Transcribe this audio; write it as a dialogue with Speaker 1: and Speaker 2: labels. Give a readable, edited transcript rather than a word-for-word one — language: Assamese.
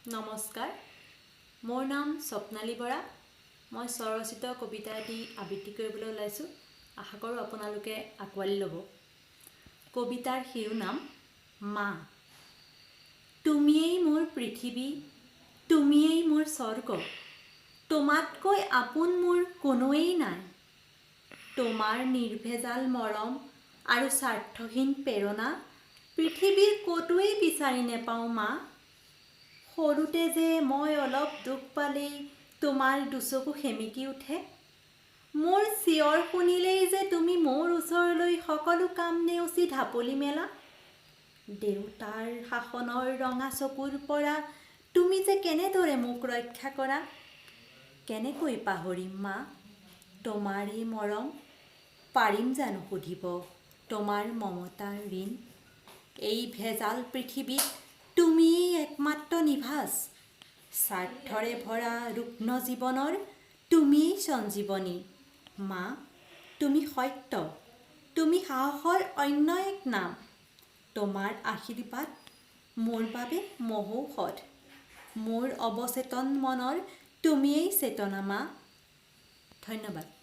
Speaker 1: নমস্কাৰ, মোৰ নাম স্বপ্নালী বৰা। মই স্বৰচিত কবিতা এটি আবৃত্তি কৰিবলৈ ওলাইছোঁ। আশা কৰোঁ আপোনালোকে আঁকোৱালি ল'ব। কবিতাৰ শিৰোনাম মা। তুমিয়েই মোৰ পৃথিৱী, তুমিয়েই মোৰ স্বৰ্গ, তোমাতকৈ আপোন মোৰ কোনোৱেই নাই। তোমাৰ নিৰ্ভেজাল মৰম আৰু স্বাৰ্থহীন প্ৰেৰণা পৃথিৱীৰ ক'তোৱেই বিচাৰি নেপাওঁ মা। সৰুতে যে মই অলপ দুখ পালেই তোমাৰ দুচকু সেমেকি উঠে, মোৰ চিঞৰ শুনিলেই যে তুমি মোৰ ওচৰলৈ সকলো কাম নেওচি ঢাপলি মেলা, দেউতাৰ শাসনৰ ৰঙা চকুৰ পৰা তুমি যে কেনেদৰে মোক ৰক্ষা কৰা, কেনেকৈ পাহৰিম মা তোমাৰ এই মৰম? পাৰিম জানো সুধিব তোমাৰ মমতাৰ ঋণ? এই ভেজাল পৃথিৱীত তুমিয়েই একমাত্ৰ নিভাঁজ, স্বাৰ্থৰে ভৰা ৰুগ্ন জীৱনৰ তুমিয়েই সঞ্জীৱনী। মা, তুমি সত্য, তুমি সাহসৰ অন্য এক নাম। তোমাৰ আশীৰ্বাদ মোৰ বাবে মহৌষধ, মোৰ অৱচেতন মনৰ তুমিয়েই চেতনা মা। ধন্যবাদ।